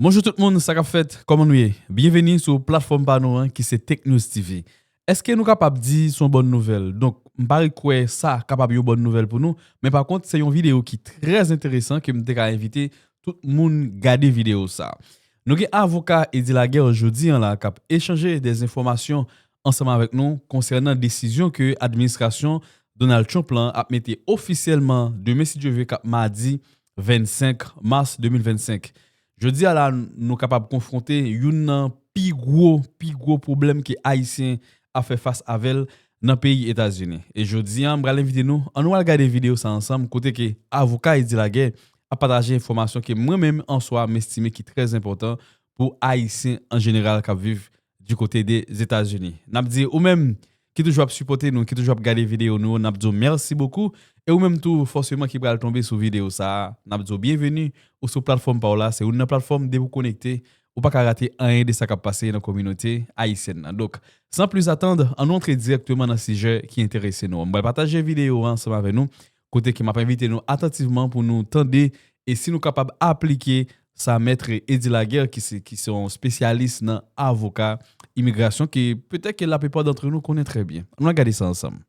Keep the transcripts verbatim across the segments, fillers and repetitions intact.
Bonjou tout moun, sa k ap fèt? Kòman nou ye? Byenveni sou platfòm pa nou an ki se Tech News T V. Èske nou kapab di se yon bòn nouvèl? Donk, m pa kwè sa kapab yon bòn nouvèl pou nou, men pa kont, se yon videyo ki trè enteresan ke m te ka envite tout moun gade videyo sa. Nou gen avoka Eddy Laguerre jodi an la k ap echanje de enfòmasyon ansanm avèk nou konsènan desizyon ke administrasyon Donald Trump lan ap mete ofisyèlman demen, si Dye vle, k ap madi vennsenk mas de mil vennsenk. Jodi a la, nou kapab konfwonte youn nan pi gwo, pi gwo pwoblèm ke Ayisyen ap fè fas avè l nan peyi Etazini. E jodi a, m pral envite nou, ann nou al gade videyo sa ansanm, kote ke avoka Eddy Laguerre ap pataje enfòmasyon ke mwen menm, an swa, m estime ki trè enpòtan pou Ayisyen an jeneral k ap viv di kote de Etazini. N ap di ou menm ki toujou ap sipòte nou, ki toujou ap gade videyo nou, n ap di w mèsi bokou. E ou menm tou, fòseman, ki pral tonbe sou videyo sa a, n ap di w byenveni ou sou platfòm pa w la. Se youn nan platfòm, depi w konekte, ou pa ka rate anyen de sa k ap pase nan kominote ayisyèn nan. Donk, san plis atann, ann nou antre dirèkteman nan sijè ki enterese nou an. M pral pataje videyo a ansanm avè nou, kote ke m ap envite nou atantivman pou nou tande e si nou kapab aplike sa Mèt Eddy Laguerre, ki se, ki se yon espesyalis nan avoka imigrasyon, ke petèt ke laplipa dantre nou konnen trè byen. Ann nou gade sa ansanm.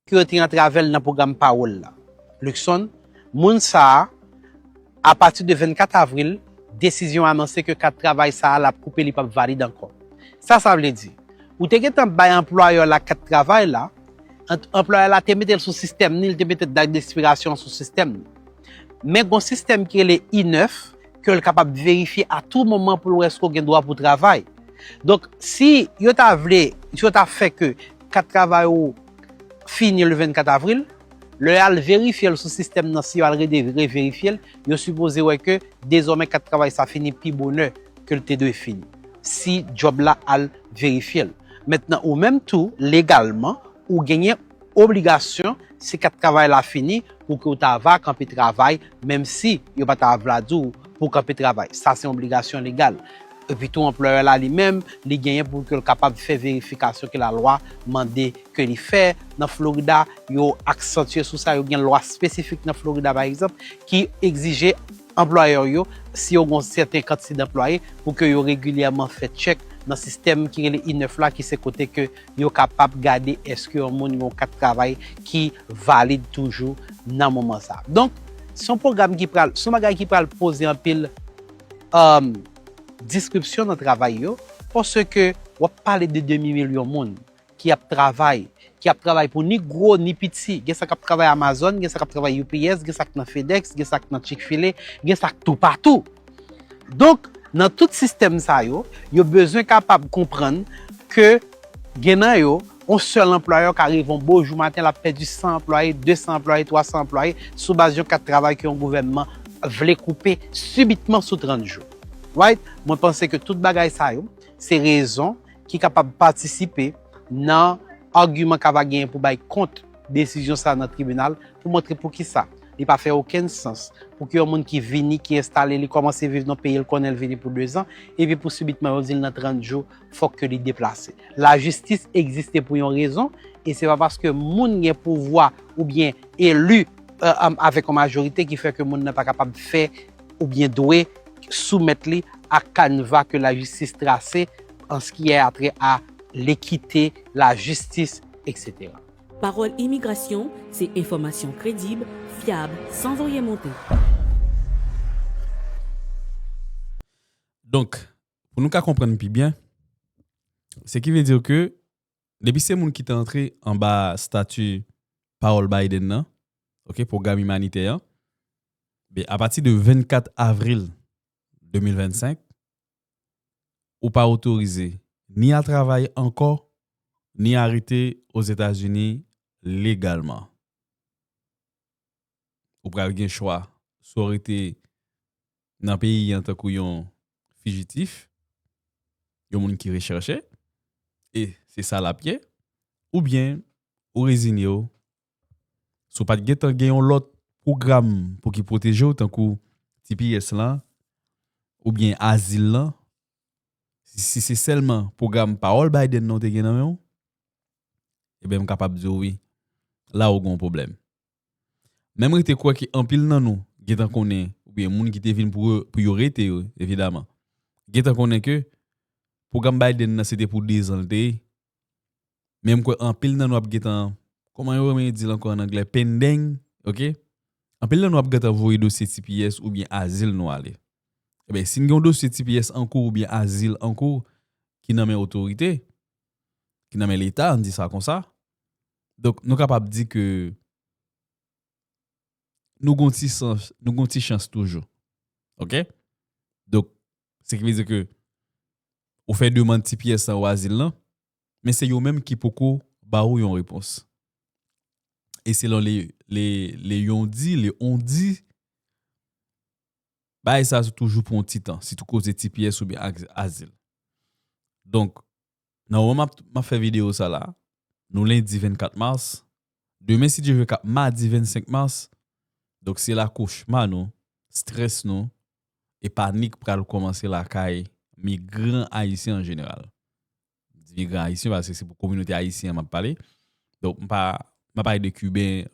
Ke yo te antre avè l nan pwogram pawòl la. Luckson, moun sa a, apati de vennkat avril, desizyon anonse ke kat travay sa a l ap koupe, li p ap valid ankò. Sa sa vle di? Ou te gentan bay anplwayè la kat travay la, anplwayè la te mete l sou sistèm ni, li te mete dat dekspirasyon an sou sistèm ni. Men gon sistèm ki rele I nèf ke l kapab verifye a tou moman pou l wè èske w gen dwa pou travay. Donk, si yo ta vle, si yo ta fè ke kat travay ou fini le vennkat avril, lè y al verifye l sou sistèm nan, si yo al reverifye l, yo sipoze wè ke dezòmè kat travay sa fini pi bonè ke l te dwe fini. Si djòb la al verifye l. Mentnan, ou menm tou, legalman, ou genyen obligasyon, si kat travay la fini, pou ke w ta va kanpe travay, menm si yo pa ta vle di w pou kanpe travay. Sa se yon obligasyon legal. Epi tou, anplwayè la li menm, li genyen pou ke l kapab fè verifikasyon ke lalwa mande ke li fè. Nan Florida, yo aksantye sou sa, yo gen lwa espesifik nan Florida, pa egzanp, ki egzije anplwayè yo, si yo gen yon sèten kantite anplwaye, pou ke yo regilyèman fè tchèk nan sistèm ki rele I nèf la, ki se kote ke yo kapab gade èske yon moun gen yon kat travay ki valid toujou nan moman sa. Donk, se yon pwogram ki pral, se yon bagay ki pral poze anpil um, diskripsyon nan travay yo, paske w ap pale de demi milyon moun ki ap travay, ki ap travay pou ni gwo ni piti. Gen sa k ap travay Amazon, gen sa k ap travay U P S, gen sa k nan FedEx, gen sa k nan Chick-fil-A, gen sa k toupatou. Donk, nan tout sistèm sa yo, yo bezwen kapab konprann ke gen nan yo, yon sèl anplwayè ka rive yon bo jou maten, l ap pèdi san anplwaye, de san anplwaye, twa san anplwaye, sou baz yon kat travay ke yon gouvènman vle koupe sibitman sou trant jou. Right? Mwen panse ke tout bagay sa yo, se rezon ki kapab patisipe nan agiman k ap genyen pou bay kont desizyon sa nan tribinal, pou montre poukisa li pa fè okenn sans pou ke yon moun ki vini, ki enstale, li kòmanse viv nan peyi l konnen l vini pou dezan, epi pou sibitman yo di l nan trant jou, fòk ke li deplase. Lajistis egziste pou yon rezon, e se pa paske moun gen pouvwa oubyen eli, e, avèk yon majorite ki fè ke moun nan pa kapab fè oubyen dwe soumèt li a kanva ke lajistis trase an ce qui a trait à l'équité, la justice, et cetera. Pawòl Imigrasyon, se enfòmasyon kredib, fyab, san voye monte. Donk, pou nou ka konprann pi byen, se ki vle di ke depi se moun ki te antre anba stati pawòl Biden nan, oke, pwogram imanitè an, ben, apati de vennkat avril de mil vennsenk, ou pa otorize ni a travay ankò, ni a rete Ozetazini legalman. Ou pral gen chwa, swa w rete nan peyi an tankou yon fijitif, yon moun ki rechèche, e se sa l ap ye, oubyen ou rezinye w, si w pa t gentan gen yon lòt pwogram pou ki pwoteje w, tankou T P S lan, oubyen azil lan, si, si se sèlman pwogram pawòl Biden nan w te gen nan men w, ebyen, m kapab di w wi, la ou gen yon pwoblèm. Men m rete kwè ke anpil nan nou gentan konnen, oubyen moun ki te vin pou, pou yo rete yo, evidaman, gentan konnen ke pwogram Biden nan se te pou de zan l te ye. Men m kwè anpil nan nou ap gentan, kòman yo renmen di l ankò an anglè, pending, oke? Anpil nan nou ap gentan voye dosye T P S oubyen azil nou ale. Ebyen, si n gen yon dosye T P S an kou oubyen azil an kou ki nan men otorite, ki nan men Leta, ann di sa konsa, donk, nou kapab di ke nou gon ti chans, nou gon ti chans toujou. Oke? Donk, se ki vle di ke ou fè demann T P S lan ou azil lan, men se yo menm ki poko ba ou yon repons. E selon le, le, le yon di, le on di, bagay sa toujou pou yon ti tan, sitou koze T P S oubyen ak-, azil. Donk, nan moman m ap, m ap fè videyo sa la, nou lendi vennkat mas, demen, si Dye vle, k ap madi vennsenk mas, donk se la kochma nou, strès nou, e panik pral kòmanse lakay migran ayisyen an jeneral. M di migran ayisyen paske se pou kominote ayisyen an m ap pale. Donk, m pa, m pa pale de Kiben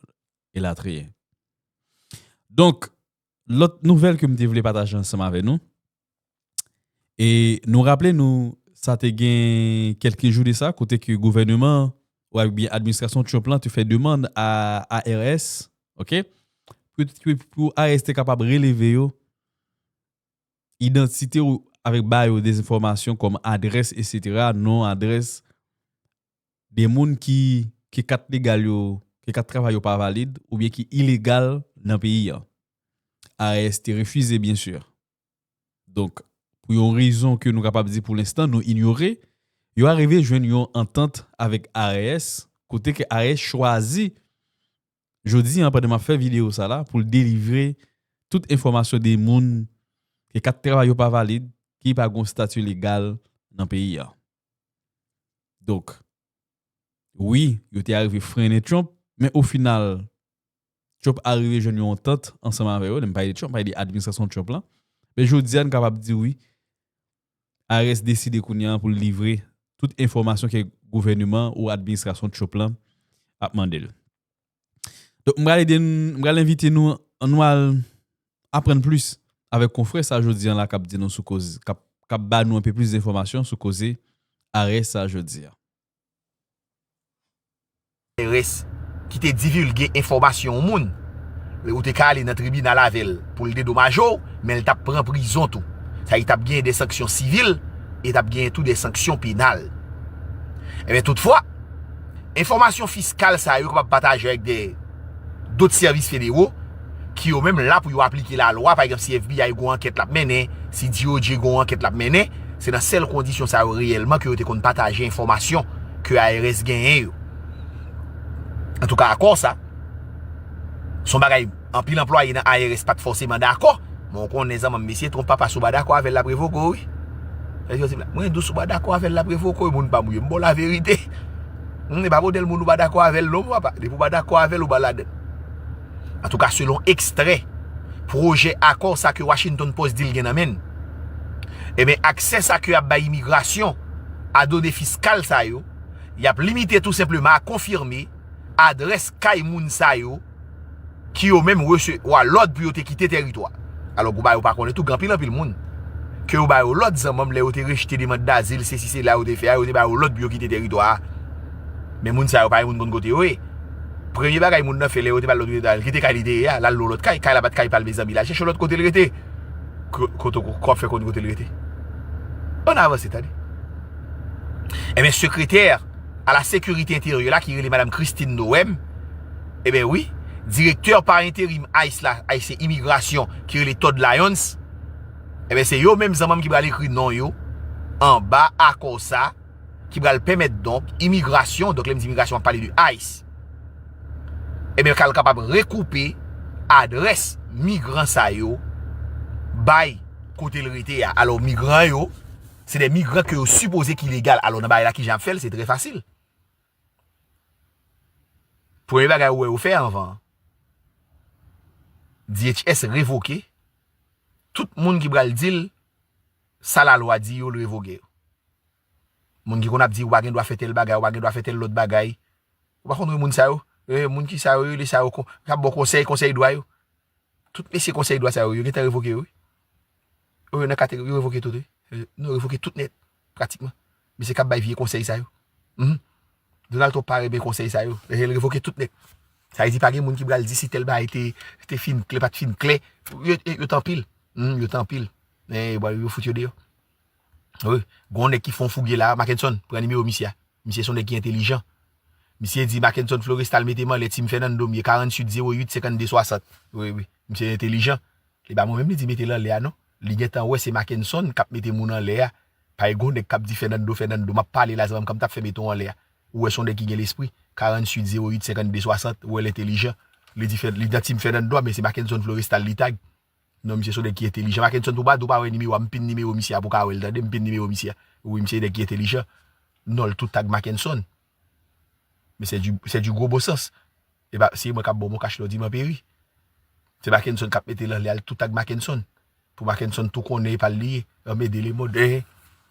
elatriye. Donk, lòt nouvèl ke m te vle pataje ansanm avè nou, e nou raple nou, sa te gen kèlke jou de sa, kote ke gouvèneman, oubyen administrasyon Trump lan te fè demann a I R S, oke? Pou, pou, pou I R S te kapab releve yo, idantite ou avèk ba yo dezenfòmasyon kòm adrès, etsetera, non, adrès, de moun ki, ke kat legal yo, ke kat travay yo pa valid, oubyen ki ilegal nan peyi an. I R S te refize, byen si. Donk, pou yon rezon ke nou kapab di pou lenstan, nou inyore, yo arive jwenn yon antant avèk I R S, kote ke I R S chwazi, jodi an, pandan m ap fè videyo sa la, pou l delivre tout enfòmasyon de moun ke kat travay yo pa valid, ki pa gon stati legal nan peyi a. Donk, wi, yo te arive frennen Trump, men o final, Trump arive jwenn yon antant ansanm avè yo. Lè m pale de Trump, m pale de administrasyon Trump lan. Men jodi a, n kapab di wi, I R S deside kounye a pou l livre tout enfòmasyon ke gouvèneman ou administrasyon Trump lan ap mande l. Donk, m pral ede n, m pral envite nou, ann nou al aprann plis avèk konfrè sa jodi a la k ap di nou sou koze, k ap, k ap ba nou enpe plis enfòmasyon sou koze arè sa jodi a. I R S ki te divilge enfòmasyon yon moun, ou te ka ale nan tribinal avè l pou l dedomaje w, men l t ap pran prizon tou. Sa, li t ap gen de sanksyon sivil e t ap gen tou de sanksyon penal. Ebyen, toutfwa, enfòmasyon fiskal sa yo kapab pataje avèk de, dòt sèvis federo ki yo menm la pou yo aplike lalwa. Pa egzanp, si F B I gon ankèt l ap mennen, si D O J gon ankèt l ap mennen, se nan sèl kondisyon sa yo reyèlman ke yo te konn pataje enfòmasyon ke I R S genyen yo. Antouka, akò sa, se yon bagay anpil anplwaye nan I R S pa t fòseman dakò. Men w konnen zanmanm, mesye Trump pa pase w pa dakò avè l, l ap revoke w, wi. Èske w di m la? Mwen dous, ou pa dakò avè l, l ap revoke w, wi, moun pa m, wi. M ba w laverite. Humm, e pa modèl moun ou pa dakò avè l non, mon papa. Depi w pa dakò avè l, ou pa ladann. Antouka, selon ekstrè pwojè akò sa ke Washington Post di l gen nan men l, ebyen, aksè sa ke y ap bay imigrasyon a done fiskal sa yo, y ap limite tou senpleman a konfime adrès kay moun sa yo ki yo menm resevwa lòd pou yo te kite tèritwa. Alò, pou ba yo pa konnen tou, gen anpil, anpil moun ke yo ba yo lòd, zanmanm, lè yo te rejte demann dazil, sesi, sela yo te fè a, yo te ba yo lòd pou yo kite tèritwa a. Men moun sa yo pa gen moun konn kote yo ye. Premye bagay moun nan fè lè yo te ba l lòd pou yo kite tèritwa a, l kite kay li te ye a, l al lwe yon lòt kay, kay la pa t kay pa l, mezanmi, l al chèche yon lòt kote l rete. Ko-, kote w, ko w ap fè konn kote l rete? Ann avanse, tande. Ebyen, sekretè a la sekirite enteryè la, ki rele madanm Christine Noem, ebyen wi, direktè pa enterim ICE la, ICE imigrasyon, ki rele Todd Lyons, ebyen, se yo menm zanmanm ki pral ekri non yo anba akò sa, ki pral pèmèt, donk, imigrasyon, donk, lè m di imigrasyon, m ap pale de ICE, ebyen, k al kapab rekoupe adrès migran sa yo bay kote l rete a. Alò, migran yo, se de migran ke yo sipoze ki legal. Alò, nan bagay la, kijan y ap fè l? Se trè fasil. Premye bagay ou wè yo fè anvan, D H S revoke tout moun ki pral di l sa lalwa di yo, l revoke yo. Moun ki konn ap di, ou pa gen dwa fè tèl bagay, ou pa gen dwa fè tèl lòt bagay. Ou pa konn wè moun sa yo? E, moun ki sa yo, yo rele sa yo kon, k ap ba w konsèy, konsèy dwa yo. Tout mesye konsèy dwa sa yo, yo gentan revoke yo, wi. Yo nan kategori, yo revoke tout, wi. Non, yo revoke tout nèt, pratikman. Mesye k ap bay vye konsèy sa yo. Mhm. Donald Trump pa renmen konsèy sa yo. Li revoke tout nèt. Sa vle di pa gen moun ki pral di si tèl bagay te, te fin klè, pa t fin klè. Yo, yo, yo t anpil. Mhm, yo t anpil. Men, bon, yo fout yo deyò. Wi. Gon nèg ki fè yon fouge la, Mackenson, pran nimewo misye a. Misye se yon nèg ki entelijan. Misye di Mackenson Florestal mete m anlè, Tim Fernando, m ye karannwit zewo uit senkannde swasant. Wi, wi. Misye entelijan. Li pa mwen menm li di mete l anlè a non. Li gentan wè se Mackenson k ap mete moun anlè a. Pa gen yon nèg k ap di Fernando, Fernando, m ap pale la zanmi m, kòm t ap fè mete w anlè a. Ou wè se yon nèg ki gen lespri. Karannwit zewo uit senkannde swasant, ou wè l entelijan. Li di Fer- li nan Tim Fernando a, men se Mackenson Florestal li tag. Non, misye se yon nèg ki entelijan. Mackenson, pou pa di w pa wè nimewo a, m pin nimewo misye a pou w ka wè l, tande, m pin nimewo misye a. Wi, misye se nèg ki entelijan. Non, l tou tag Mackenson. Men se du, se du gros bon sens. E pa, si mwen k ap ba w mon kach lè w di m an peri. Se Mackenson k ap mete l anlè a, l tou tag Mackenson. Pou Mackenson tou konnen e pa l li ye. Anmede lemond. Eh,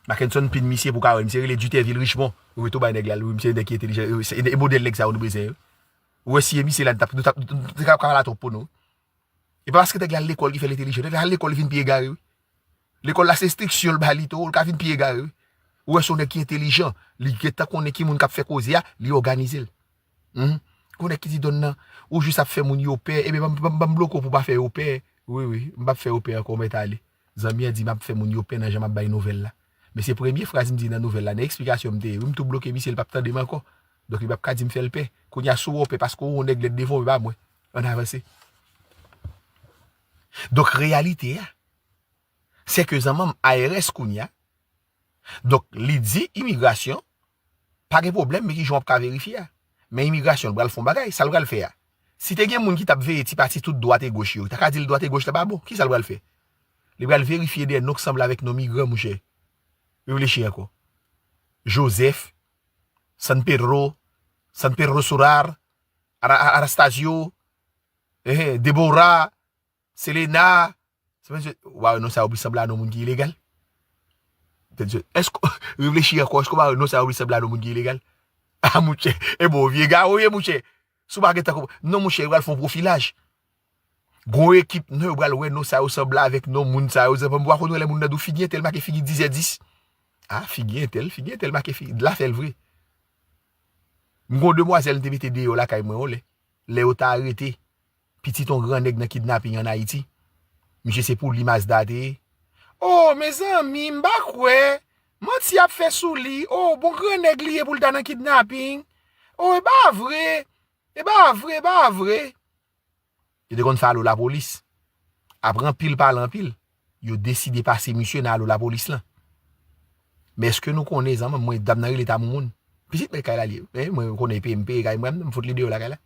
Mackenson pin misye pou w ka wè l. Misye rele Duterville Richemond. Ou tou bay nèg la, wi, misye nèg ki entelijan. Se e modèl nèg sa yo nou bezwen, wi. Ou wè si e misye la, nou t ap, nou t ap, nou t ap ka pale twòp pou nou. E pa paske nèg la al lekòl ki fè l entelijan. Nèg la al lekòl li vin pi egare, wi. Lekòl la se enstriksyon l ba li tou, l ka vin pi egare, wi. Ou wè se yon nèg ki entelijan, li gentan konnen ki moun k ap fè koze a, li òganize l. Mhm. Gon nèg ki di Don nan, ou jis ap fè moun yo pè, ebyen ban m, ban m, ban m bloke w pou w pa fè yo pè. Wi, wi, m p ap fè yo pè ankò, mèt ale. Zanmi an di m ap fè moun yo pè nan jan m ap bay nouvèl la. Men se premye fraz m di nan nouvèl la, nan eksplikasyon m te ye, wi, m tou bloke misye, l p ap tande m ankò. Donk li p ap ka di m fè l pè. Kounye a si w wè w pè paske w wè yon nèg lèd devan w, e pa mwen. Ann avanse. Donk reyalite a, se ke zanmanm A R S kounye a, donk li di imigrasyon, pa gen pwoblèm, men ki jan w ap ka verifye a. Men imigrasyon l pral fè yon bagay, sa l pral fè a. Si te gen moun ki t ap veye ti pati tout dwat e goch yo, ta ka di l dwat e goch la pa bon, kisa l pral fè? Li pral verifye de non k sanble avèk non migran, monchè. Reflechi ankò. Joseph, San Pedro, San Pedro Surar, Ara- Ara- Arastasio, eh, Deborah, Selena. Sa vle di, w a wè non sa yo plis sanble a non moun ki ilegal. Èske, reflechi ankò, èske w pa wè non sa yo plis sanble a non moun ki ilegal? Ah, monchè, e bon, vye gawo ye, monchè. Si w pa gentan konprann, non, monchè, yo pral fè yon pwofilaj. Gon ekip, non, yo pral wè non sa yo sanble avèk non moun sa yo. Zanmi m, w a konn wè lè moun nan di w figi entèl make figi diz è dis. Ah, figi entèl, figi entèl make figi. La fè l vre. M gon demwazèl m te mete deyò lakay mwen yon lè. Lè yo ta arete pitit yon gran nèg nan kidnaping ann Ayiti. Misye se pou li Mazda te ye. Oh, mezanmi, m pa kwè. Manti y ap fè sou li. Oh, bon gran nèg li ye pou l ta nan kidnaping. Oh, e pa vre. E pa vre, e pa vre. Yo te konn fè alo lapolis. Apre anpil pale anpil, yo deside pase misye nan alo lapolis lan. Men èske nou konnen zanmi m, mwen dam nan rele ta moumoun. Pitit mèt kay la li ye. Men mwen konnen peye m peye kay mwen, m fout li deyò lakay la.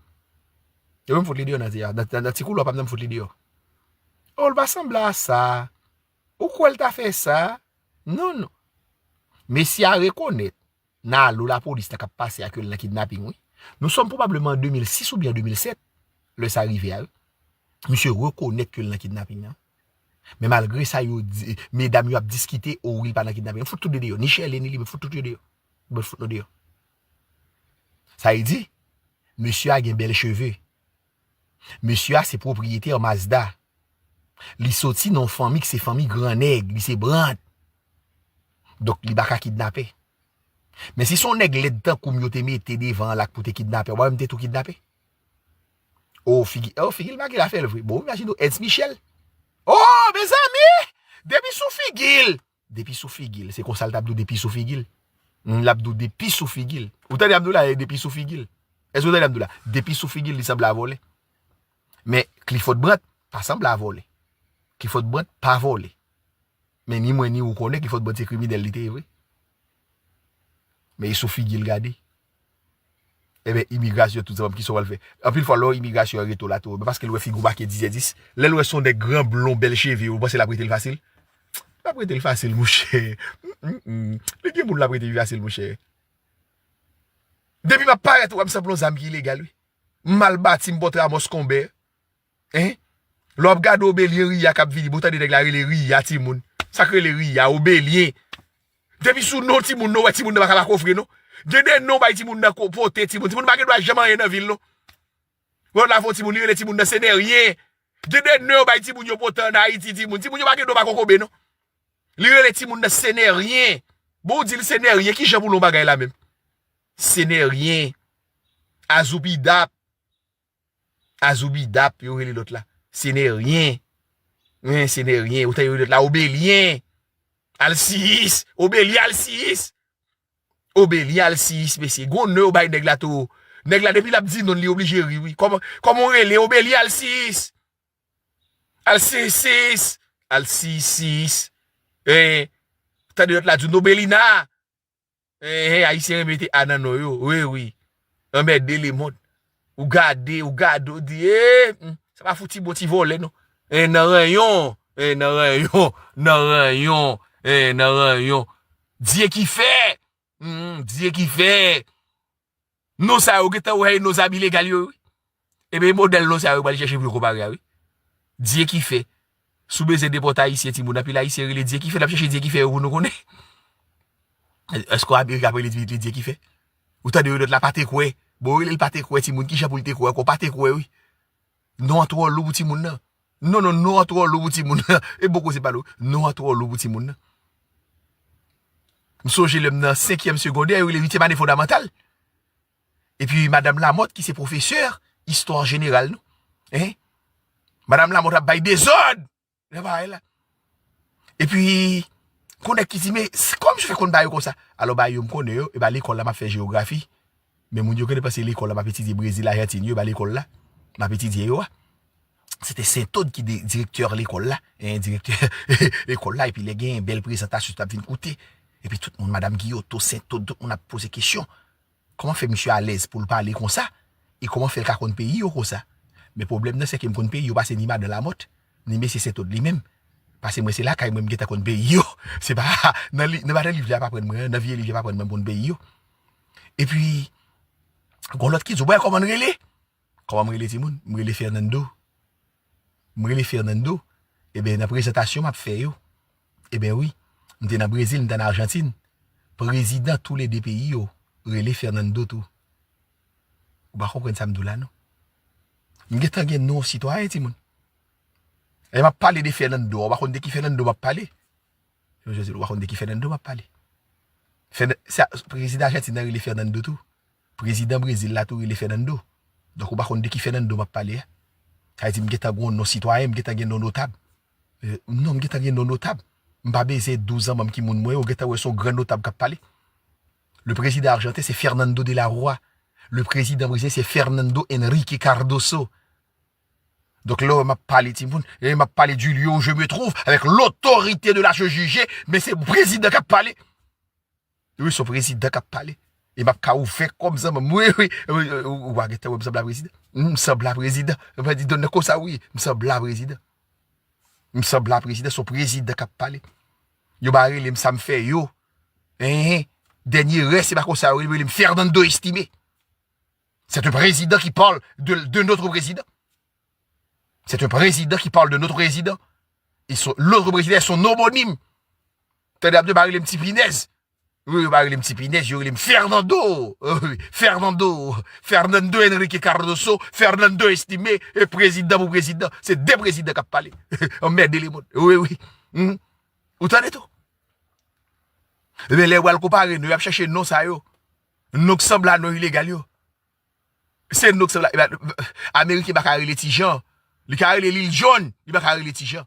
Yo menm fout li deyò nan ti, nan, nan, nan ti koulwa pa m nan m fout li deyò. Oh, l pa sanble a sa. Ou kwè l ta fè sa? Non, non. Mesye a rekonèt nan alo lapolis la k ap pase a ke l nan kidnaping, wi. Nou sòm pwobableman an de mil sis oubyen an de mil sèt, lè sa rive a, wi. Misye rekonèt ke l nan kidnaping nan. Men malgre sa, yo di, medam yo ap diskite, o wi, l pa nan kidnaping. Fout tout de deyò. Ni Sherley, ni li menm, fout tout yo deyò. Bon, fout nou deyò. Sa vle di, mesye a gen bèl cheve. Mesye a se pwopriyetè Mazda. Li soti nan yon fanmi ki se fanmi gran nèg, li se Brant. Donk, li pa ka kidnape. Men si se yon nèg lèd tankou m yo te mete devan an la k pou te kidnape, w pa wè m te tou kidnape? Oh, figi, oh, figi l make l a fè l vre. Bon, imajine w, Ernst Michel. Oh, mezanmi! Depi sou figi l! Depi sou figi l. Se konsa l t ap di w depi sou figi l. Hmm, l ap di w depi sou figi l. Ou tande ap di w la, e depi sou figi l. Èske ou tande ap di w la? Depi sou figi l, li sanble a vòlè. Men Clifford Brandt pa sanble a vòlè. Clifford Brandt pa vòlè. Men ni mwen ni ou konnen Clifford Brandt se kriminèl li te ye vre. Men e sou figi l gade. Ebyen, imigrasyon, tout sa, kisa w pral fè? Anpil fwa, lè w imigrasyon an rete w la tou, men paske l wè figi w make diz è dis, lè l wè se yon nèg gran blon, bèl cheve, ou panse l ap rete l fasil? L ap rete l fasil, monchè. Mm, mm, mm. Li gen moun l ap rete li fasil, monchè. Depi m ap parèt, w ap sanble yon zam ki ilegal, wi. M mal bati, m pòtre a Mòs Konbè. Hein? Lè w ap gade Obelyen Riya k ap vini, bon, tande nèg la rele Riya, timoun. Sa k rele Riya, Obelyen. Depi sou non timoun, non, wè timoun nan pa ka pa kofre, non. Gen de non bay timoun nan ko- pote, timoun. Timoun pa gen dwa janm anyen nan vil, non. Wè, la fè yon timoun, li rele timoun nan Seneryen. Gen de non yo bay timoun yo pote ann Ayiti, timoun. Timoun yo pa gen non pa kokobe, non. Li rele timoun nan senèryen. Bon, ou di l senèryen, ki jan pou l yon bagay la menm? Senèryen. Azoubidap. Azoubidap, yo rele lòt la. Senèryen. Wi, senèryen. Ou tande yo rele lòt la, obelyen. Alsiyis. Obelyen alsiyis. Obelyen alsiyis, mesye. Gwo non yo bay nèg la tou. Nèg la, depi l ap di non, li oblije ri, wi. Kòman, kòman w rele? Obelyen alsiyis. Alsiyis. Alsiyis. Eh, tande lòt la di nobelina. Eh, eh, Ayisyen renmen mete a nan non yo. Wi, wi. Anmède lemonn. Ou gade, ou gade, ou di, eh, hmm, sa pa fouti bon ti vòlè, non. Eh, nan ranyon. Eh, nan ranyon. Nan ranyon. Eh, nan ranyon. Dye ki fè. Hmm, Dye ki fè. Non sa yo gentan wè e non zabi legal yo, wi. Ebyen, modèl non sa yo pral chèche pou yo konpare a, wi. Dye ki fè. Si w bezwen depòte Ayisyen, timoun, anpil Ayisyen rele Dye ki fè, n ap chèche Dye ki fè yo pou nou konnen. Èske w Amerik ap rele Dye ki fè? Ou tande yo lòt la pa te kwè. Bon, yo rele l pa te kwè, timoun, ki jan pou l te kwè ankò? Pa te kwè, wi. Non an twò lou pou timoun nan. Non, non, non an twò lou pou timoun nan. E bon koze pale, wi. Non an twò lou pou timoun nan. M sonje lè m nan senkyèm segondè, yo rele uityèm ane fondamantal. Epi madanm Lamòt ki se pwofesè istwa jeneral nou. Hein? Madanm Lamòt ap bay dezòd nan bagay la. Epi, gon nèg ki di, men, s- kòman misye fè konn bagay yo konsa? Alò, bagay yo m konnen yo, e ba lekòl la m ap fè jewografi. Men moun yo genlè panse lekòl la m ap etidye Brezil, Ajantin yo, e ba lekòl la m ap etidye yo a. Se te Sentod ki de- direktè lekòl la, en, direktè lekòl la, epi lè gen bèl prezantasyon, tout ap vin koute. Epi tout moun, madanm Giyoto, Sentod, tout moun ap poze kesyon. Kòman fè misye alèz pou l pale konsa? E kòman fè l ka konn peyi yo konsa? Men pwoblèm nan, se ke m konn peyi yo pase ni madan Lamòt, ni mesye Sentod li menm. Pase mwen, se lakay mwen, m gentan konn peyi yo. Se pa nan li, nan madan liv yo ap aprann mwen, nan vye liv yo ap aprann mwen m konn peyi yo. Epi, gon lòt ki di, w wè kòman l rele? Kòman m rele timoun? M rele Fernando. M rele Fernando. Ebyen, nan prezantasyon m ap fè yo, ebyen wi, m te nan Brezil, m te nan Ajantin. Prezidan toulede peyi yo rele Fernando tou. Ou pa konprann sa m di w la, non? M gentan gen non sitwayen, timoun. E m ap pale de Fernando, ou pa konn de ki Fernando m ap pale. Yo, Jezi, ou pa konn de ki Fernando m ap pale. Fern- sa- prezidan Ajantin nan rele Fernando tou. Prezidan Brezil la tou rele Fernando. Donk, ou pa konn de ki Fernando m ap pale a. Sa vle di, m gentan gen yon non sitwayen, m gentan gen non notab. Eh, non, m gentan gen non notab. M pa bezwen di w zanmanm ki moun mwen ye, ou gentan wè se yon gran notab k ap pale. Le président argentin, c'est Fernando de la Rúa. Le président brésilien, c'est Fernando Henrique Cardoso. Donk, lè m ap pale, timoun, lè m ap pale du lieu où je me trouve, avec l'autorité de la je juge, men se prezidan k ap pale. Wi, se prezidan k ap pale. E m ap ka ouvè kò m zanmi m. Wi, wi, wi, wi, ou pa gentan wè m sanble a prezidan. M sanble a prezidan. Mwen di, donn konsa, wi, m sanble a prezidan. M sanble a prezidan, se prezidan k ap pale. Yo pa rele m sa m fè yo. Hein? Dènye rès, se pa konsa yo rele m, Fernando Estimé. C'est un président qui parle de, de notre président. C'est un président qui parle de notre président. Et son- l'autre président est son homonyme. Tande ap di, yo pa rele m Ti Pinèz. Wi, yo pa rele m Ti Pinèz, yo rele m Fernando. Euh, wi, Fernando. Fernando Henrique Cardoso, Fernando Estimé, e prezidan pou prezidan. Se de prezidan k ap pale. Anmède lemonn. Wi, wi. Hmm. Ou tande tou? Ebyen, lè w al konpare non, y ap chèche non sa yo. Non k sanble a non ilegal yo. Se non k sanble a. Ebyen, Ameriken pa ka rele Ti Jan. Li ka rele Lil John, li pa ka rele Ti Jan.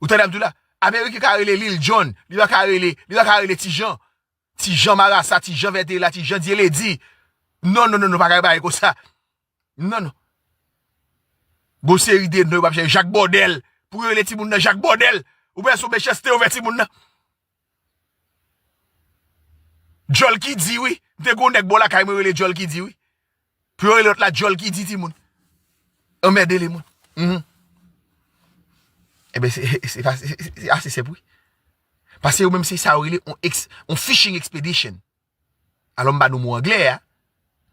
Ou tande m di w la? Ameriken ka rele Lil John, li pa ka rele, li pa ka rele Ti Jan. Ti Jan Marasa, Ti Jan Vètela, Ti Jan Dyeledi. Non, non, non, non, pa ka bay konsa. Non, non. Gon seri de non yo p ap chèche. Jak Bòdèl. Pou yo rele timoun nan Jak Bòdèl. Ou wè se yon mechanste yo fè timoun nan. Djòl ki di, wi. M te gon nèg bò lakay mwen rele Djòl ki di, wi. Pou yo rele lòt la Djòl ki di, timoun. Anmède lemonn. Mhm. Ebyen, se, se pa- se- se ase senp, wi. Paske yo menm se sa yo rele on, ex, on fishing expedition. Alò, m ba nou mo anglè a,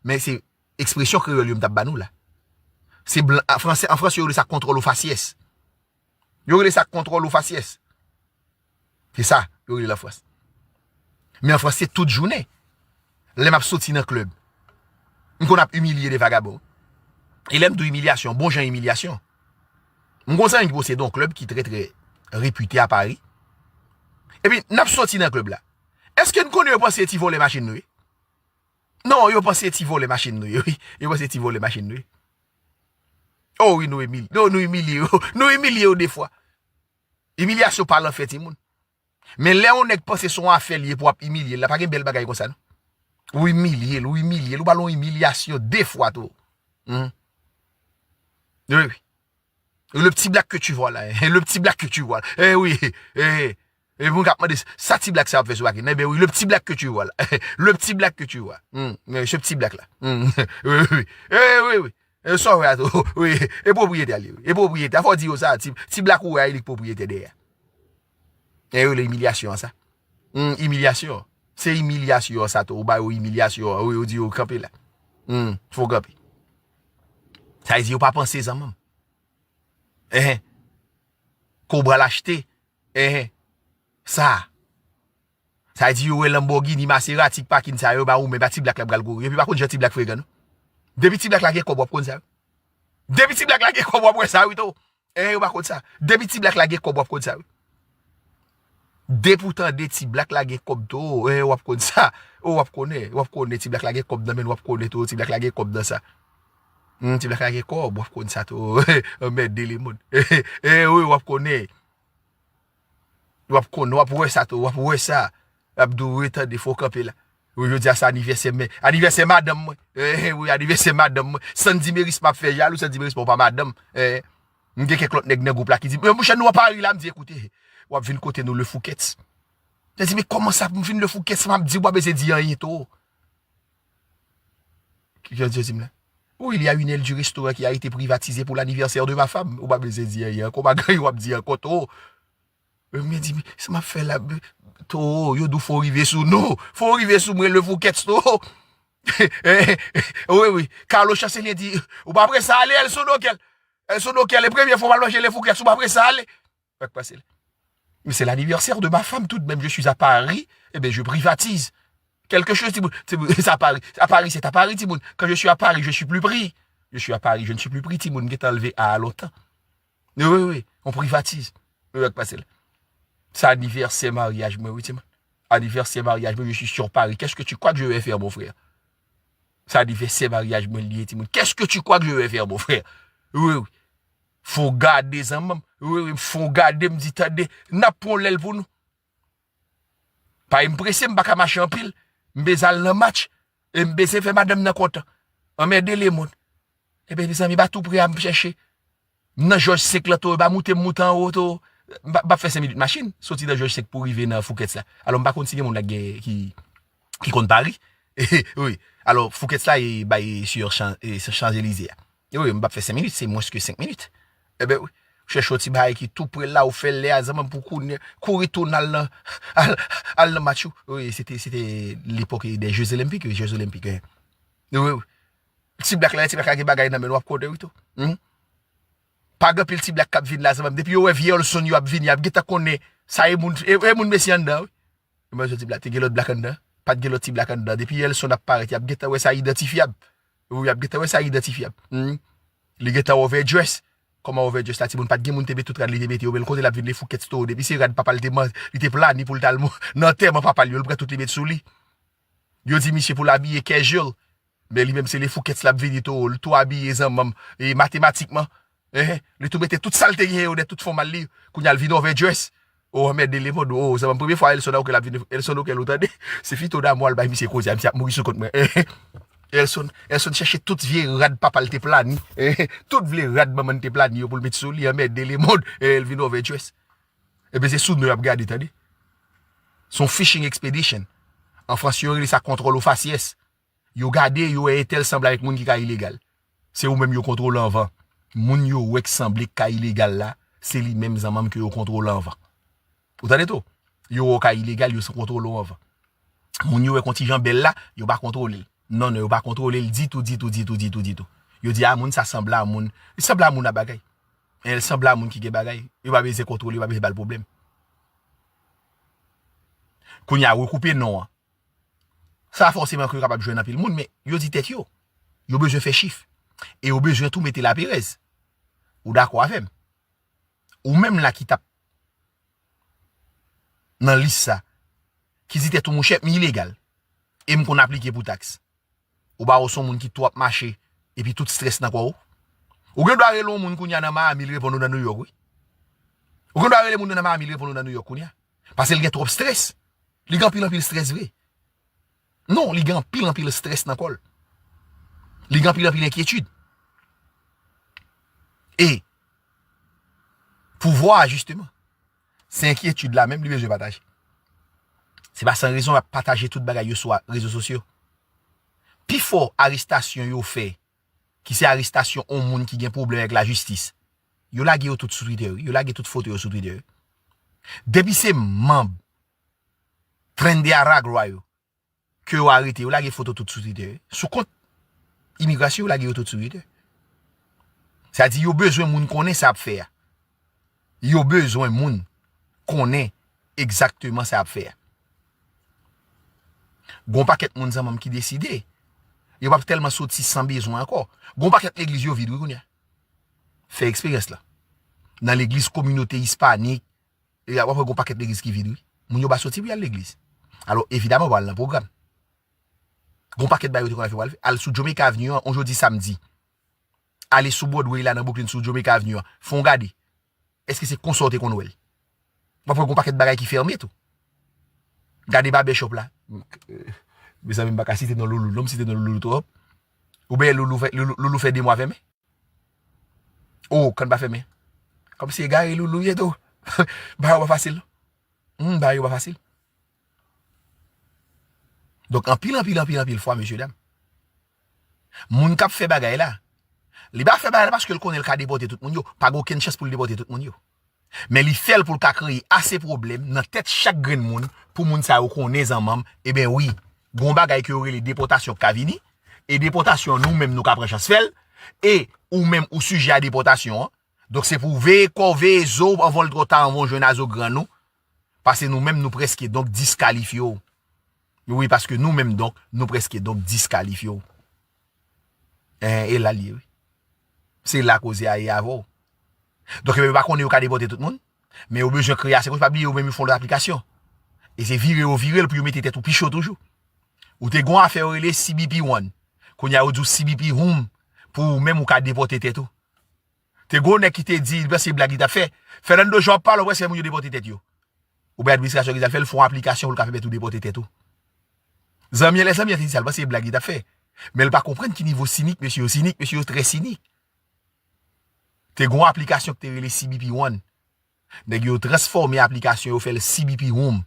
men se ekspresyon kreyòl yo m t ap ba nou la. Se blan, an fransè, an Frans, yo rele sa contrôle au faciès. Yo rele sa contrôle au faciès. Se sa, yo rele l an Frans. Men an Frans, se tout jounen. Lè m ap soti nan klèb, m konn ap imilye de vagabon. E lè m di w imilyasyon, bon jan imilyasyon. M gon zanmi ki posede yon klèb ki trè, trè repite a Pari. Epi, n ap sòti nan klèb la. Èske n konnen yo panse ti vòlè machin nou ye? Non, yo panse ti vòlè machin nou ye, wi. Yo panse ti vòlè machin nou ye. Oh wi, nou imilye, nou, nou imilye yo. Nou imilye yo defwa. Imilyasyon pa lanfè, timoun. Men lè yon nèg panse se yon afè l ye pou w ap imilye l la, pa gen bèl bagay konsa, non. Ou imilye l, ou imilye l, ou ba l yon imilyasyon defwa tou. Hmm. Wi, wi. Le petit black que tu vois là, hein, le petit black que tu vois là. Eh wi, eh, eh, moun k ap mande, sa ti black sa ap fè sou Baky? Enben wi, le petit black que tu vois là. Le petit black que tu vois. Hmm, men se ti black la. Hmm, wi, wi, wi. Eh wi, wi. E sa w wè a tou. Wi, e pwopriyetè li, wi. E pwopriyetè. Fò w di yo sa, ti, ti black ou wè a, li k pwopriyetè dèyè. E yo le imilyasyon an sa. Hmm, imilyasyon. Se imilyasyon an sa tou. Ou ba yo imilyasyon an. Wi, ou di yo kanpe la. Hmm, fò w kanpe. Sa vle di yo pa panse zanmi m. Enhen. Ke w pral achte. Enhen. Sa. Sa vle di yo wè Lamborghini, Maserati k pakin sa yo ba ou, men pa ti black la pral kouri. Epi pa konn jan ti black frekan, non. Depi ti black la gen kòb, w ap konn sa, wi. Depi ti black la gen kòb, w ap wè sa, wi, tou. Eh, yo pa konn sa. Depi ti black la gen kòb, w ap konn sa, wi. Depi w tande ti black la gen kòb, tou, eh, w ap konn sa. Oh, w ap konnen, w ap konnen ti black la gen kòb nan men l, w ap konnen, tou, ti black la gen kòb nan sa. Hmm, ti black la gen kòb, w ap konn sa, tou. Anmède le moun. Eh, wi, w ap konnen. W ap konn, w ap wè sa tou, w ap wè sa. Abdou, wi, tande, fò w kanpe la. Wi, jodi a se anivèsè, men anivèsè madanm mwen. Eh, wi, anivèsè madanm mwen. Sandy Meris m ap fè jalou, Sandy Meris pa madanm. Eh, m gen kèk lòt nèg nan gwoup la ki di, men mouche, nou an Pari la, m di, ekoute, w ap vin kote nou, le Fouquet's. Yo di, men kòman sa pou m vin le Fouquet's, m ap di, w pa bezwen di anyen tou. Ki jan yo di m la? Oui, il y a une aile du restaurant qui a été privatisée pour l'anniversaire de ma femme. Ou pa bezwen di anyen ankò, bagay w ap di ankò, tou. Mwen di, men sa m ap fè la, tou, yo di w fò w rive sou nou. Fò w rive sou mwen, le Fouquet's, tou. Wi, wi. Carlo Chancelier di, ou pa prese ale, Elson Nokel. Elson Nokel, e premye fwa w al manje le Fouquet's, ou pa prese ale. Sa k pase la? Mais c'est l'anniversaire de ma femme tout de même, je suis à Paris, eh bien, je privatise. Quelque chose, timoun. Timoun, c'est à Paris. À Paris, c'est à Paris, timoun. Quand je suis à Paris, je suis plus pris. Je suis à Paris, je ne suis plus pris, timoun. M gentan leve a lontan. Wi, wi, wi. On privatise. Wi, sa k pase la? Se anivèsè maryaj mwen, wi, timoun. Anivèsè maryaj mwen, je suis sur Paris. Qu'est-ce que tu crois que je vais faire, mon frère? Se anivèsè maryaj mwen li ye, timoun. Qu'est-ce que tu crois que je vais faire, mon frère? Wi, wi. Fò w gade, zanmi m. Wi, wi, fò w gade, m di, tande, n ap pran lèl pou nou. Paske m prese, m pa ka mache anpil. M bezwen al nan match. E m bezwen fè madanm nan kontan. Anmède lemonn. Ebyen, mezanmi, m a tou prè a m chèche. M nan Jòj senk lan, tou, e pa moute m moute anwo, tou. M p ap, m p ap fè senk minit machin, soti nan Jòj senk pou rive nan Fouquet's la. Alò, m pa konn si gen moun la ki, ki, ki konn Pari. Wi. Alò, Fouquet's la, e bay sur Chan-, e, sur Champs-Élysées a. Wi, m p ap fè senk minit, se mwens ke senk minit. Ebyen, wi. Chèche yon ti bagay ki tou pre la, ou fè lè a, zanmi m, pou kouri, kouri tounen al nan, al, al nan match ou. Wi, se te, se te lepòk des Jeux Olympiques, wi, Jeux Olympiques, wi. Wi, wi. Ti blak la, ti blak la gen bagay nan men l, w ap konnen, wi, tou. Hmm? Pa gen anpil ti blak k ap vin la, zanmi m. Depi yo wè vye Elson yo ap vini, y ap gentan konnen sa e moun, e, e moun mesye anndan, wi. Mwen, ti blak, te gen lòt blak anndan. Pa t gen lòt ti blak anndan. Depi Elson ap parèt, y ap gentan wè sa idantifyab. Wi, y ap gentan wè sa idantifyab. Hmm. Li gentan overdress. Kòman overdress la, timoun, pa t gen moun te met tout rad li te mete yo, men l kote l ap vin le Fouquet's tou. Depi se rad papa l te man-, li te plani pou l t al mo-, nan antèman papa l yo, l pran tout li met sou li. Yo di misye pou l abiye casual. Men li menm se le Fouquet's l ap vini tou, li tou abiye zanmi m, e matematikman. Enhen, li tou mete tout sa l te genyen yo nan tout fòm al li. Kounye a l vin overdress. Oh, anmède lemonn, oh, zanmi m, premye fwa Elson Nokel ap vin, Elson Nokel, ou tande? Se fito damou al bay misye koze a, misye ap mouri sou kont mwen. Enhen. Elson, Elson chèche tout vye rad papa l te plani. Enhen. Tout vye rad manman l te plani yo pou l met sou li, anmède lemonn. E l vin overdress. Ebyen, se sou nou y ap gade, tande? Se yon fishing expedition. An fransè, yo rele sa contrôle au faciès. Yo gade, yo wè entèl sanble avèk moun ki ka ilegal. Se ou menm yo kontwole anvan. Moun yo wè k sanble k ka ilegal la, se li menm zanmi m ke yo kontwole anvan. Ou tande tou? Yo wè w ka ilegal, yo kontwole w anvan. Moun yo wè k on ti jan bèl la, yo pa kontwole l. Non, non, yo pa kontwole l ditou, ditou, ditou, ditou, ditou. Yo di, a, moun sa sanble a moun. Li sanble a moun a bagay. E l sanble a moun ki gen bagay. Yo pa bezwen kontwole, yo pa bezwen ba l pwoblèm. Kounye a, rekoupe non an. Sa fòseman ke yo kapab jwenn anpil moun, men yo di tèt yo, yo bezwen fè chif. E yo bezwen tou mete laperèz. Ou dakò avè m? ou menm la ki t ap nan lis sa, ki di tèt ou, monchè, m ilegal, e m konn aplike pou taks. Ou pa wè w se yon moun ki tou ap mache, epi tout strès nan kò w. Ou gen dwa rele yon moun kounye a nan Miami, li reponn ou nan New York, wi. Ou gen dwa rele moun nan Miami, li reponn ou nan New York kounye a. Paske l gen twòp strès. Li gen anpil, anpil strès vre. Non, li gen anpil, anpil strès nan kò l. Li gen anpil, anpil enkyetid. E pouvwa a, jisteman, se enkyetid la menm li bezwen pataje. Se pa san rezon y ap pataje tout bagay yo sou a- rezo sosyo. Pifò arestasyon yo fè, ki se arestasyon yon moun ki gen pwoblèm avèk lajistis, yo lage yo tout sou Twitter, wi. Yo lage tout foto yo sou Twitter, wi. Depi se manm Tren de Aragua yo ke yo arete, yo lage foto tout sou Twitter, wi. Sou kont imigrasyon, yo lage yo tout sou Twitter. Sa di yo bezwen moun konnen sa y ap fè a. Yo bezwen moun konnen egzakteman sa y ap fè a. Gon pakèt moun zanmanm ki deside, yo p ap tèlman soti san bezwen ankò. Gon pakèt legliz yo vid, wi, kounye a. Fè eksperyans la. Nan legliz kominote ispanik, e w ap wè gon pakèt legliz ki vid, wi. Moun yo pa soti pou y al legliz. Alò, evidaman, w al nan pwogram. Gon pakèt bagay yo te konn al fè, w al fè. Al sou Jamaica Avenue an, on jodi samdi. Ale sou Broadway la, nan Brooklyn, sou Jamaica Avenue an. Fè yon gade. Èske se konsa w te konn wè l? W ap wè gon pakèt bagay ki fèmen tou. Gade barbershop la. Mezanmi, m pa ka site non Loulou, non, m site non Loulou twòp. Oubyen Loulou fè, Loulou, Loulou fè de mwa fèmen? O, kann pa fèmen. Kòmsi egare Loulou ye tou. Bagay yo pa fasil, non. Hmm, bagay yo pa fasil. Donk, anpil, anpil, anpil, anpil fwa, mesye dam, moun k ap fè bagay la, li pa fè bagay la paske l konnen l ka depòte tout moun yo. Pa gen okenn chans pou l depòte tout moun yo. Men li fè l pou l ka kreye ase pwoblèm nan tèt chak grenn moun, pou moun sa yo konnen zanmanm, ebyen wi, gon bagay ke yo rele depòtasyon k ka vini, e depòtasyon an nou menm nou ka pran chans fè l, e ou menm ou sijè a depòtasyon an. Donk se pou w veye kò w, veye zo w anvan l twò ta, anvan w jwenn a zo grann ou. Paske nou menm nou prèske donk diskalifye w. Wi, paske nou menm donk, nou prèske donk diskalifye w. En, e la l ye, wi. Se la koze a ye avè w. Donk, yo pa konnen yo ka depòte tout moun, men yo bezwen kreye ase koze, pa bliye yo menm yo fè yon lòt aplikasyon. E se vire yo vire l pou yo mete tèt ou pi cho toujou. Ou te gon afè yo rele C B P One. Kounye a yo di w C B P Home pou ou menm ou ka depòte tèt ou. Te gon nèg ki te di, li panse se blag li t ap fè. Fernando Jean ap pale, ou wè se moun yo depòte tèt yo. Oubyen administrasyon ki t al fè l fè yon aplikasyon pou l ka pèmèt ou depòte tèt ou. Zanmi an, lè zanmi an te di sa, l panse se blag li t ap fè. Men l pa konprann ki nivo sinik mesye yo sinik, mesye yo trè sinik. Te gon aplikasyon ki te rele C B P One. Nèg yo transfòme aplikasyon yo fè l C B P Home.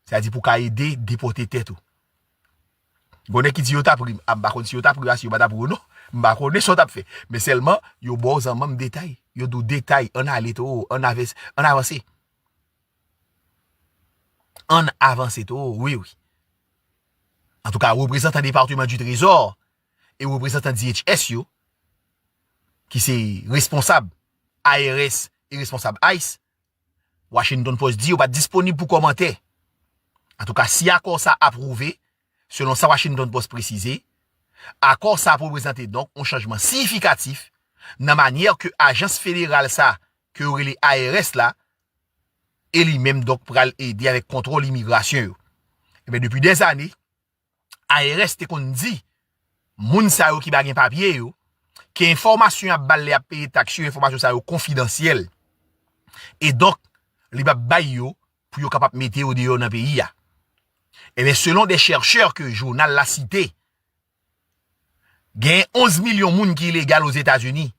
Sa di pou ka ede depòte tèt ou. Gon nèg ki di yo t ap ri m. A, m pa konn si yo t ap ri a, si yo pa t ap ri ou non. M pa konnen sa w t ap fè. Men sèlman, yo ba w zanmanm detay. Yo di w detay, ann ale toro, ann avanse, ann avanse. Ann avanse toro, wi, wi. Antouka, reprezantan Depatman di Trezò e reprezantan D H S yo, ki se responsab I R S e responsab ice, Washington Post di yo pa t disponib pou kòmantè. Antouka, si akò sa apwouve, selon sa Washington Post presize, akò sa ap reprezante donk yon chanjman siyifikatif nan manyè ke ajans federal sa ke yo rele I R S la, e li menm donk pral ede avèk kontwòl imigrasyon yo. Ebyen, depi dèzane, I R S te konn di moun sa yo ki pa gen papye yo, ke enfòmasyon y ap ba l lè y ap peye taks yo, enfòmasyon sa yo konfidansyèl. E donk, li p ap bay yo pou yo kapab mete yo deyò nan peyi a. Ebyen, selon de chèchè ke jounal la site, gen onz milyon moun ki ilegal Ozetazini.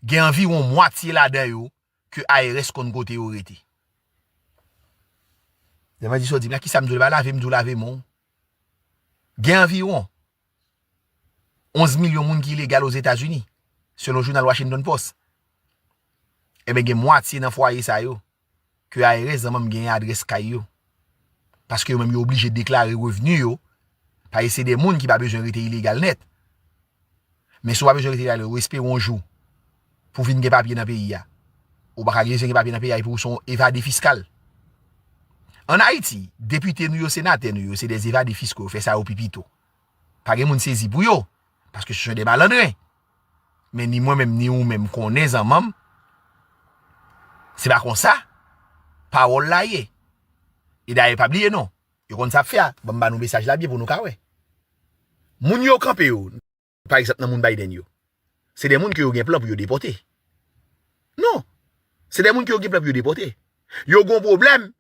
Gen anviwon mwatye ladan yo ke I R S konn kote yo rete. Lè m di sa w di m la, kisa m di w, l pa lave m di w lave men w. Gen anviwon onz milyon moun ki ilegal Ozetazini, selon jounal Washington Post. Ebyen, gen mwatye nan fwaye sa yo ke I R S zanmanm genyen adrès kay yo. Paske yo menm yo oblije deklare revni yo, paske se de moun ki pa bezwen rete ilegal nèt. Men si w pa bezwen rete ilegal, ou espere yon jou pou vin gen papye nan peyi a. Ou pa ka gen bezwen gen papye nan peyi a epi ou se yon evade fiskal. Ann Ayiti, depite nou yo, senatè nou yo, se de evade fisko, yo fè sa yo pi pito. Pa gen moun sezi pou yo, paske se de malandren. Men ni mwen menm, ni ou menm konnen zanmanm, Se pa konsa pawòl la ye. E dayè, pa bliye non. Yo konn sa ap fè a. Ban m ba nou mesaj la byen pou nou ka wè. Moun yo kanpe yo, pa egzanp, nan moun Biden yo. Se de moun ke yo gen plan pou yo depòte. Non. Se de moun ke yo gen plan pou yo depòte. Yo gon pwoblèm.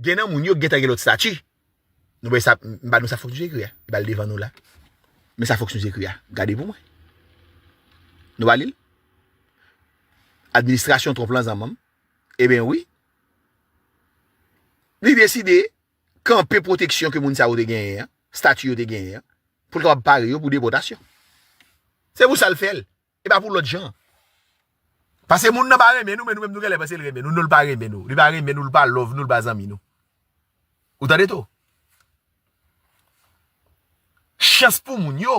Gen nan moun yo gentan gen lòt stati. Nou wè sa, m ba nou sa Fox News ekri a. Li ba l devan nou la. Men sa Fox News ekri a. Gade pou mwen. Nou ba li l? Administrasyon Trump lan, zanmanm. Eben wi. Li deside kanpe pwoteksyon ke moun sa yo te genyen an, stati yo te genyen an, pou l kapab pare yo pou depòtasyon. Se pou sa l fè l. E pa pou lòt jan. Paske moun nan pa renmen nou, men nou menm nou genlè panse l renmen nou. Non, l pa renmen nou. Li pa renmen nou, l pa love nou, l pa zanmi nou. Ou tande tou? Chans pou moun yo,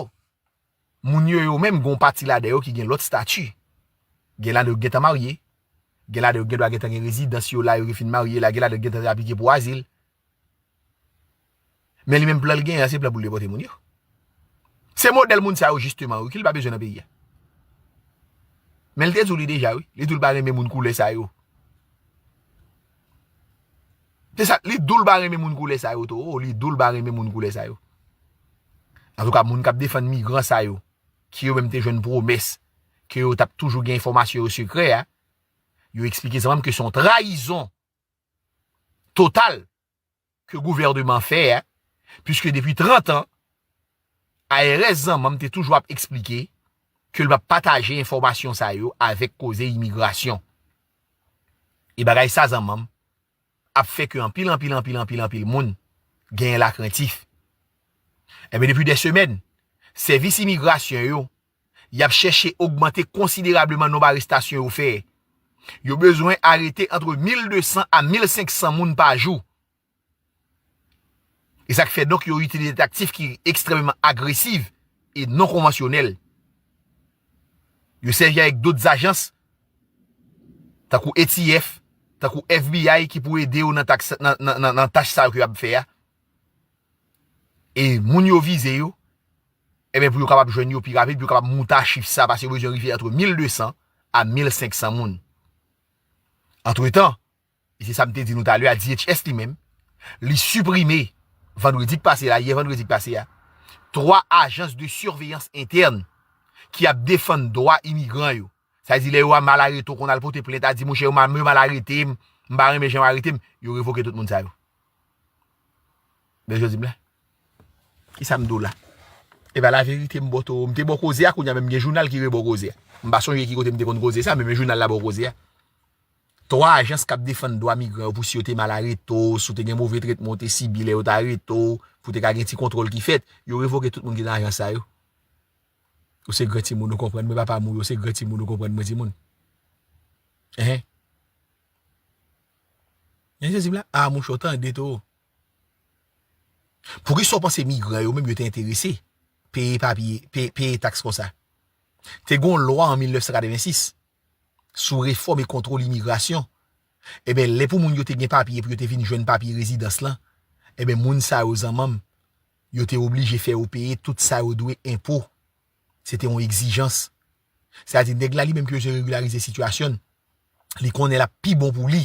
moun yo yo menm, gon pati ladan yo ki gen lòt stati. Gen ladan yo gentan marye. Gen ladan yo gen dwa gentan gen rezidans yo la, yo fin marye la. Gen ladan yo gentan aplike pou azil. Men li menm plan l genyen an, se plan pou l depòte moun yo. Se modèl moun sa yo jisteman, wi, ke l pa bezwen nan peyi a. Men l te di w li deja, wi. Li di w l pa renmen moun koulè sa yo. Se sa, li di w l pa renmen moun koulè sa yo tou. Li di w l pa renmen moun koulè sa yo. Antouka, moun k ap defann migran sa yo, ki yo menm te jwenn pwomès ke yo t ap toujou gen enfòmasyon yo sekrè a, yo eksplike zanmanm ke se yon trayizon total ke gouvènman fè a, piske depi trant an, A R S zanmanm te toujou ap eksplike ke l p ap pataje enfòmasyon sa yo avèk koze imigrasyon. E bagay sa zanmanm ap fè ke anpil, anpil, anpil, anpil, anpil moun genyen lakrentif. Enben, depi dè semèn, sèvis imigrasyon yo, y ap chèche ogmante konsiderableman nonb arestasyon yo fè. Yo bezwen arete antre mil de san a mil senk san moun pa jou. E sa k fè donk yo itilize taktik ki ekstrèmeman agresiv e non konvansyonèl. Yo sèvi avèk dòt ajans, tankou A T F, tankou F B I ki pou ede yo nan taks, nan, nan, nan, nan tach sa yo ke y ap fè a. E moun yo vize yo, enben, pou yo kapab jwenn yo pi rapid, pou yo kapab moute a chif sa, paske yo bezwen rive antre mil de san a mil senk san moun. Antretan, e se sa m te di nou talè a, D H S li menm, li siprime, vandredi k pase la, yè vandredi k pase a, twa ajans de siveyans entèn ki ap defann dwa imigran yo. Sa vle di, lè yo a mal arete w, konn al pote plent a di, monchè, yo mal, yo mal arete m, m pa renmen jan yo arete m, yo revoke tout moun sa yo. Men jodi m la. Kisa m di w la? E pa laverite m ba w tou. M te ba w koze a, kounye a menm gen jounal ki re ba w koze a. M pa sonje ki kote m te konn koze sa, men men jounal la ba w koze a. Twa ajans k ap defann dwa migran yo, pou si yo te mal arete w, si w te gen move tretman w te sibi lè yo t arete w, pou te ka gen ti kontwòl ki fèt, yo revoke tout moun ki nan ajans sa yo. Ou se gran timoun, ou konprann mwen, papa m ou yo se gran timoun, ou konprann mwen, timoun. Enhen. Enhen, Jezi m la, a, mouche, w tande tou. Poukisa w panse migran yo menm yo te enterese peye papye, pe-, peye taks konsa? Te gen yon lwa an mil nèf san katrevensis sou refòm e kontwòl imigrasyon. Enben, lè pou moun yo te gen papye, pou yo te vin jwenn papye rezidans lan, enben, moun sa yo, zanmanm, yo te oblije fè yo peye tout sa yo dwe enpo. Se te yon egzijans. Sa vle di, nèg la li menm ki bezwen regilarize sitiyasyon l, li konnen l ap pi bon pou li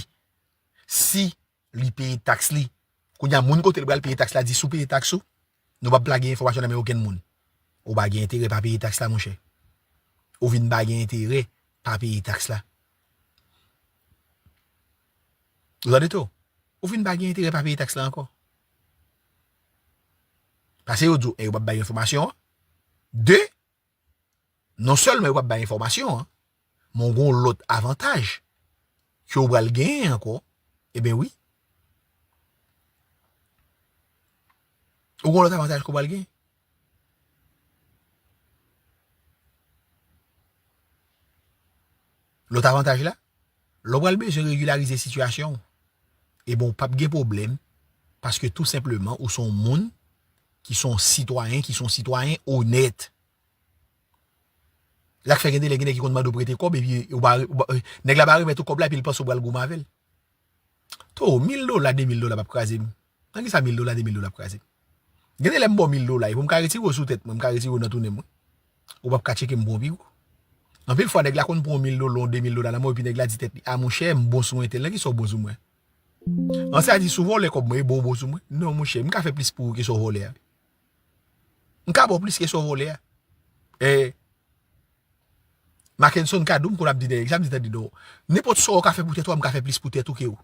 si li peye taks li. Kounye a, moun kote l pral peye taks la di, si w peye taks ou, nou p ap lage enfòmasyon nan men okenn moun. Ou pa gen enterè pa peye taks la, monchè. Ou vin pa gen enterè pa peye taks la. Ou tande tou? Ou vin pa gen enterè pa peye taks la ankò. Paske yo di w, e, yo p ap bay enfòmasyon an. De, non sèlman yo p ap bay enfòmasyon an, men w gen yon lòt avantaj ke w pral genyen ankò. Eben wi. Ou gen yon lòt avantaj ke w pral genyen. Lòt avantaj la, lè w pral bezwen regilarize sitiyasyon w, eben w p ap gen pwoblèm, paske tou senpleman, ou se yon moun ki se yon sitwayen, ki se yon sitwayen onèt. Sa k fè gen de lè gen nèg ki konn mande w prete kòb, epi ou pa, ou pa, nèg la pa remèt ou kòb la, epi l panse w pral goumen avè l. To, mil dola, de mil dola p ap kraze m. Nan kisa mil dola, de mil dola ap kraze m? Gen de lè m ba w mil dola, e pou m ka retire w sou tèt mwen, m ka retire w nan tounen mwen. Ou p ap ka tcheke m pou yon pigwo. Anpil fwa, nèg la konn pran yon mil dola, yon de mil dola nan men w, epi nèg la di tèt li, a monchè, m bon sou entèl lan, kisa w bon sou mwen? An sa di, si w vòlè kòb mwen, e bon w bon sou mwen? Non, monchè, m ka fè plis pou ou ke sa w vòlè a. M ka ba w plis ke sa w vòlè a. E, Mackenson ka di w, m konn ap di nèg, sa m di tande non. Nenpòt sa w ka fè pou tèt ou, m ka fè plis pou tèt ou ke ou.